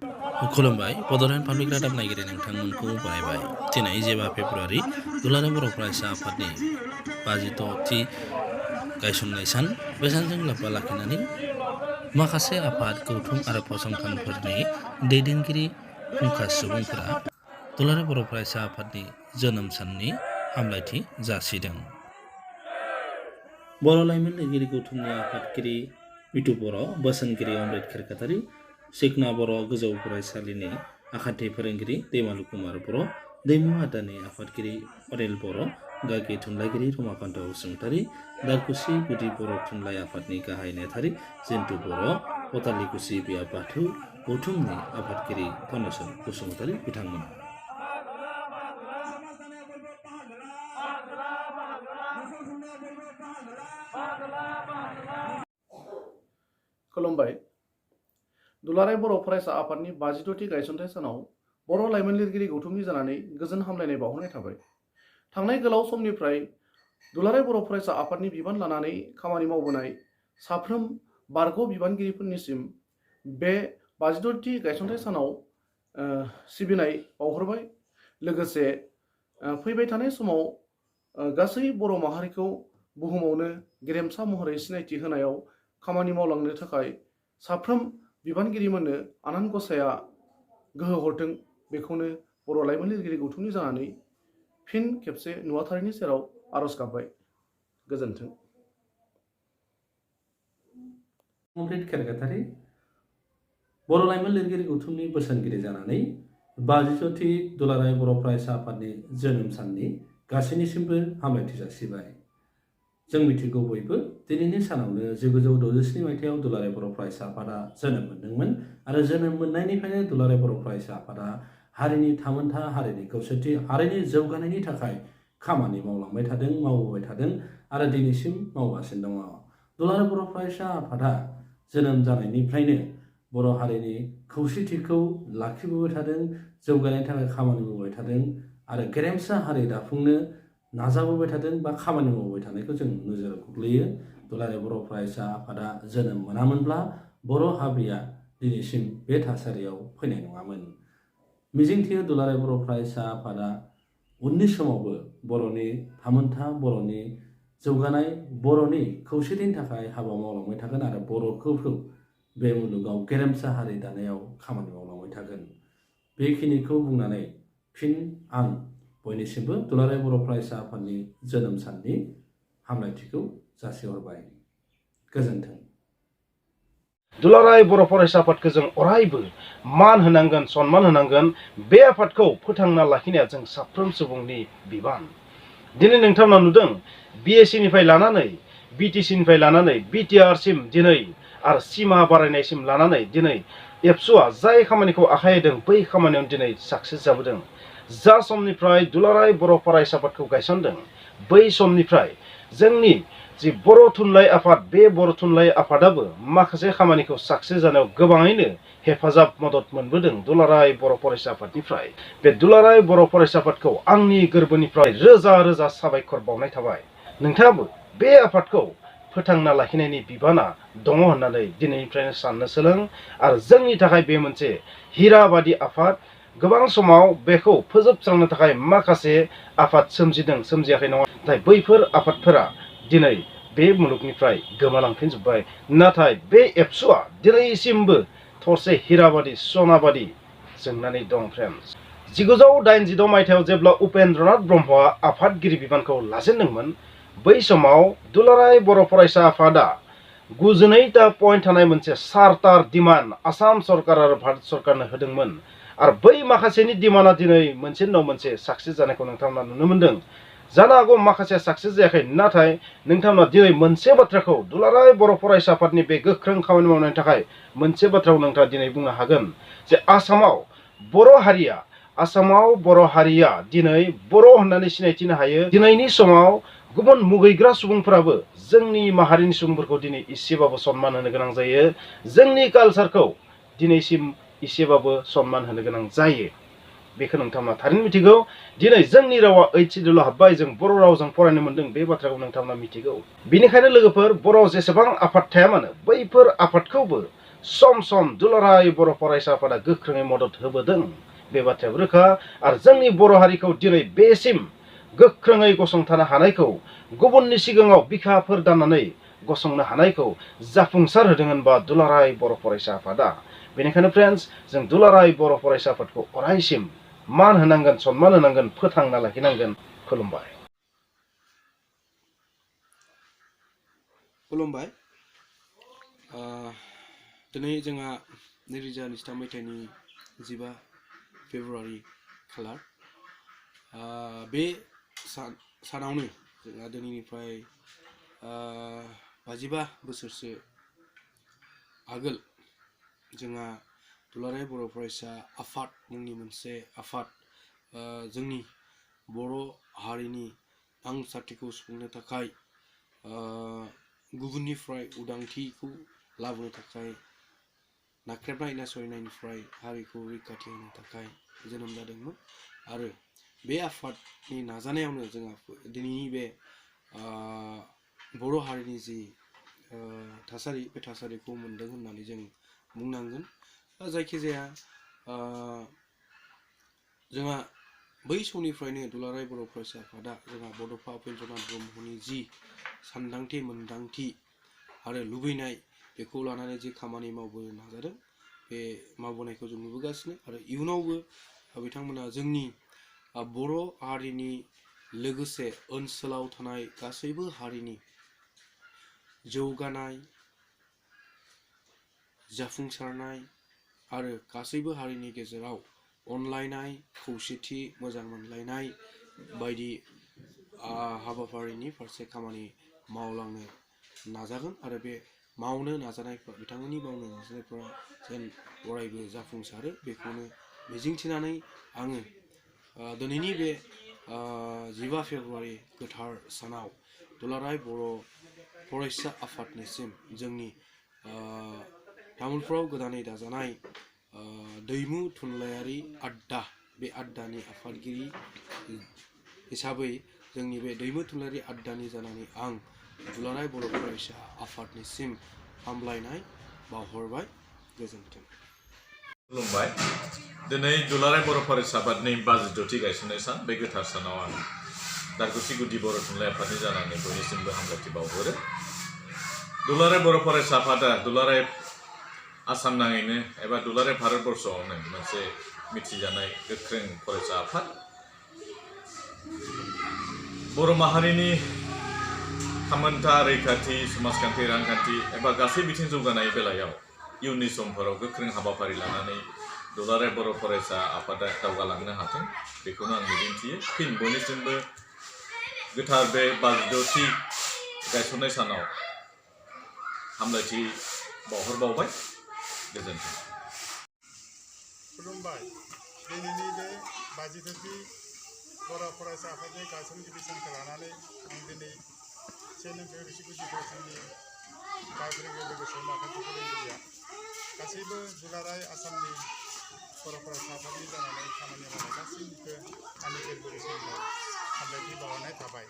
खुलुमबाय बड'लेण्ड पाब्लिक रादाब नायगिरि नोंथांमोनखौ बरायबाय। दिनै 7 फेब्रुवारि दुलाराय बर' फरायसा आफादनि 52थि गायसननाय सान। बे सानजों लोब्बा लाखिनानै माखासे आफाद गौथुम आरो फसंथानफोरनि दैदेनगिरि फुंखा सुबुंफोरा दुलाराय बर' फरायसा आफादनि जोनोम साननि हामलायथि जासिदों। बर' लाइमोन लिरगिरि गौथुमनि आफादगिरि मिथु बर', बोसोनगिरि अमृत खेरखातारि, सिखना बर' गोजौ फरायसालिनि आखान्थि फोरोंगिरि दैमालु कुमार बर', दैमु आदानि आफादगिरि अनिल बर', गागि थुनलाइगिरि रमाकान्त बसुमतारि, दारकुसि गुदि बर' थुनलाइ आफादनि गाहाय नेहाथारि जिन्तु बर', पतालिकुसि बिया बाथौ गौथुमनि आफादगिरि धनेस्वर बसुमतारि बिथांमोन। खुलुमबाय। दुलाराय बर' फरायसा आफादनि 52थि गायसनथाइ सानाव बर' लाइमोन लिरगिरि गौथुमनि जानानै गोजोन हामलायनाय बावहरनाय थाबाय। थांनाय गोलाव समनिफ्राय दुलाराय बर' फरायसा आफादनि बिबान लानानै खामानि मावबोनाय साफ्रोम बारग' बिबानगिरिफोरनिसिम बे 52थि गायसनथाइ सानाव सिबिनाय बावहरबाय। लोगोसे फैबाय थानाय समाव गासै बर' माहारिखौ बुहुमावनो गेरेमसा महरै सिनायथि होनायाव खामानि मावलांनो थाखाय साफ्रोम बिबानगिरिमोननो आनान गसाया गोहो हरथों, बेखौनो बर' लाइमोन लिरगिरि गौथुमनि जानानै फिन खेबसे नुवाथारिनि सेराव आर'ज गाबबाय। गोजोन्थों। अमृत खेरखातारि बर' लाइमोन लिरगिरि गौथुमनि बोसोनगिरि जानानै 52थि दुलाराय बर' फरायसा आफादनि जोनोम साननि गासैनिसिमबो हामलायथि जासिबाय। जों मिथिगौ बयबो दिनैनि सानावनो 1967 मायथाइयाव दुलाराय बर' फरायसा आफादा जोनोम मोन्दोंमोन आरो जोनोम मोननायनिफ्रायनो दुलाराय बर' फरायसा आफादा हारिनि थामोन्था, हारिनि खौसेथि, हारिनि जौगानायनि थाखाय खामानि मावलांबाय थादों, मावबोबाय थादों आरो दिनैसिम मावगासिनो दङ। दुलाराय बर' फरायसा आफादा जोनोम जानायनिफ्रायनो बर' हारिनि खौसेथिखौ लाखिबोबाय थादों, जौगानायनि थाखाय खामानि मावबाय थादों आरो गेरेमसा हारि दाफुंनो नाजाबोबाय थादों बा खामानि मावबाय थानायखौ जों नोजोराव खोख्लैयो। दुलाराय बर' फरायसा आफादा जोनोम मोनामोनब्ला बर' हारिया दिनैसिम बे थासारियाव फैनाय नङामोन। मिजिंथियो दुलाराय बर' फरायसा आफादा उननि समावबो बर'नि थामोन्था, बर'नि जौगानाय, बर'नि खौसेथिनि थाखाय हाबा मावलांबाय थागोन आरो बर'खौ बे मुलुगाव गेरेमसा हारि दानायाव खामानि मावलांबाय थागोन। बेखिनिखौ बुंनानै फिन आं बयनिसिमबो दुलाराय बर' फरायसा आफादनि जोनोम साननि हामलायथिखौ जासिहरबाय। गोजोन्थों। दुलाराय बर' फरायसा आफादखौ जों अरायबो मान होनांगोन, सन्मान होनांगोन। बे आफादखौ फोथांना लाखिनाया जों साफ्रोम सुबुंनि बिबान। दिनै नोंथांमोना नुदों BSc निफ्राय लानानै BTC-निफ्राय लानानै BTR-सिम दिनै आरो सिमा बारायनायसिम लानानै दिनै एबसुआ जाय खामानिखौ आखाइ होदों बै खामानियाव दिनै साक्सेस जाबोदों। जा समनिफ्राय दुलाराय बर' फरायसा आफादखौ गायसनदों बै समनिफ्राय जोंनि जि बर' थुनलाइ आफाद, बे बर' थुनलाइ आफादाबो माखासे खामानिखौ साक्सेस जानायाव गोबाङैनो हेफाजाब मदद मोनबोदों दुलाराय बर' फरायसा आफादनिफ्राय। बे दुलाराय बर' फरायसा आफादखौ आंनि गोरबोनिफ्राय रोजा रोजा साबायखर बावनाय थाबाय। नोंथाङाबो बे आफादखौ फोथांना लाखिनायनि बिबाना दङ होननानै दिनैनिफ्रायनो साननो सोलों आरो जोंनि थाखाय बे मोनसे हिरा बादि आफाद। गोबां समाव बेखौ फोजोबस्रांनो थाखाय माखासे आफाद सोमजिदों, सोमजियाखै नङा, नाथाय बैफोर आफादफोरा दिनै बे मुलुगनिफ्राय गोमालांफिनजोब्बाय। नाथाय बे एबसुआ दिनैसिमबो थरसे हिराबादि, सनाबादि जोंनानै दं। फ्रेन्ड्स, 1986 मायथाइयाव जेब्ला उपेन्द्रनाथ ब्रह्मआ आफादगिरि बिबानखौ लाजेनदोंमोन, बै समाव दुलाराय बर' फरायसा आफादा 92टा पइन्ट थानाय मोनसे चार्टार डिमान्ड आसाम सरकार आरो भारत सरकारनो होदोंमोन आरो बै माखासेनि डिमान्डआ दिनै मोनसेनि उनाव मोनसे साक्सेस जानायखौ नोंथांमोना नुनो मोनदों। जानो हागौ माखासे साक्सेस जायाखै, नाथाय नोंथांमोना दिनै मोनसे बाथ्राखौ दुलाराय बर' फरायसा आफादनि बे गोख्रों खामानि मावनायनि थाखाय मोनसे बाथ्राखौ नोंथाङा दिनै बुंनो हागोन जे आसामाव बर' हारिया दिनै बर' होननानै सिनायथिनो हायो। दिनैनि समाव गुबुन मुगैग्रा सुबुंफोराबो जोंनि माहारिनि सुबुंफोरखौ दिनै एसेबाबो सन्मान होनो गोनां जायो। जोंनि कालचारखौ दिनैसिम एसेबाबो सन्मान होनो गोनां जायो। बेखौ नोंथांमोना थारैनो मिथिगौ। दिनै जोंनि रावा 8th सिड्युलाव हाबबाय, जों बर' रावजों फरायनो मोन्दों, बे बाथ्राखौ नोंथांमोना मिथिगौ। बेनिखायनो लोगोफोर, बर'आव जेसेबां आफाद थाया मानो बैफोर आफादखौबो सम सम दुलाराय बर' फरायसा आफादा गोख्रोङै मदद होबोदों बे बाथ्रायाबो रोखा आरो जोंनि बर' हारिखौ दिनै बेसिम गोख्रोङै गसंथानो हानायखौ गुबुननि सिगाङाव बिखाफोर दाननानै गसंनो हानायखौ जाफुंसार होदों होनबा दुलाराय बर' फरायसा आफादा। बेनिखायनो फ्रेन्ड्स जों दुलाराय बर' फरायसा आफादखौ अरायसिम मान होनांगोन, सनमान होनांगोन, फोथांना लाखिनांगोन। खुलुमबाय। खुलुमबाय। दिनै जोंहा 2023 मायथाइनि 15 फेब्रुवारि खालार। बे सानावनो जोंहा दिनैनिफ्राय 55 बोसोरसो आगोल जोंहा दुलाराय बर' फरायसा आफाद मुंनि मोनसे आफाद जोंनि बर' हारिनि आंसारथिखौ सुफुंनो थाखाय गुबुननिफ्राय उदांथिखौ लाबोनो थाखाय नाख्रेबनाय नासयनायनिफ्राय हारिखौ रैखाथि होनो थाखाय जोनोम जादोंमोन आरो बे आफादनि नाजानायावनो जोंहा दिनैनि बे बर' हारिनि जि थासारि बे थासारिखौ मोनदों होननानै जों बुंनांगोन। जायखिजाया जोंहा बै समनिफ्रायनो दुलाराय बर' फरायसा आफादा जोंहा बड'फा उपेन्द्रनाथ ब्रह्मनि जि सानदांथि मोनदांथि आरो लुबैनाय बेखौ लानानै जि खामानि मावबोनो नाजादों बे मावबोनायखौ जों नुबोगासिनो आरो इयुनावबो बिथांमोना जोंनि बर' हारिनि लोगोसे ओनसोलाव थानाय गासैबो हारिनि जौगानाय, जाफुंसारनाय आरो गासैबो हारिनि गेजेराव अनलायनाय, खौसेथि, मोजां मोनलायनाय बायदि हाबाफारिनि फारसे खामानि मावलांनो नाजागोन आरो बे मावनो नाजानायफ्रा बिथांमोननि मावनो नाजानायफ्रा जेन अरायबो जाफुंसारो बेखौनो मिजिंथिनानै आङो दिनैनि बे 15 फेब्रुवारि गोथार सानाव दुलाराय बर' फरायसा आफादनिसिम जोंनि तामुलपुराव गोदानै दाजानाय दैमु थुनलाइयारि आड्डा बे आड्डानि आफादगिरि हिसाबै जोंनि बे दैमु थुनलाइयारि आड्डानि जानानै आं दुलाराय बर' फरायसा आफादनिसिम हामलायनाय बावहरबाय। गोजोन्थों। खुलुमबाय। दिनै दुलाराय बर' फरायसा आफादनि 52थि गायसननाय सान। बे गोथार सानाव आं दारगुसि गुदि बर' थुनलाइ आफादनि जानानै बयनिसिमबो हामलायथि बावहरो। दुलाराय बर' फरायसा आफादा दुलाराय आसाम नाङैनो एबा दुलाराय भारतबर्षआवनो मोनसे मिथिजानाय गोख्रों फरायसा आफाद। बर' माहारिनि थामोनथा, रैखाथि, समाजखान्थि, रांखान्थि एबा गासै बिथिं जौगानाय बेलायाव इयुननि समफोराव गोख्रों हाबाफारि लानानै दुलाराय बर' फरायसा आफादा दावगालांनो हाथों बेखौनो आं मिजिंथियो। फिन बयनिसिमबो गोथार बे 52थि गायसननाय सानाव हामलायथि बावहरबावबाय। गोजोन्थों। खुलुमबाय। दिनैनि बे 52थि बर' फरायसा आफादनि गायसनगिरि सानखौ लानानै आं दिनै 1 नं रुसि गुदि फरायसालिनि गायगिरि लोगोसे माखासे फोरोंगिरिया गासैबो दुलाराय आसामनि बर' फरायसा आफादनि जानानै खामानि मावनाय गासैबो आंनि गोरबोनि समाव हामलायथि बावहरनाय थाबाय।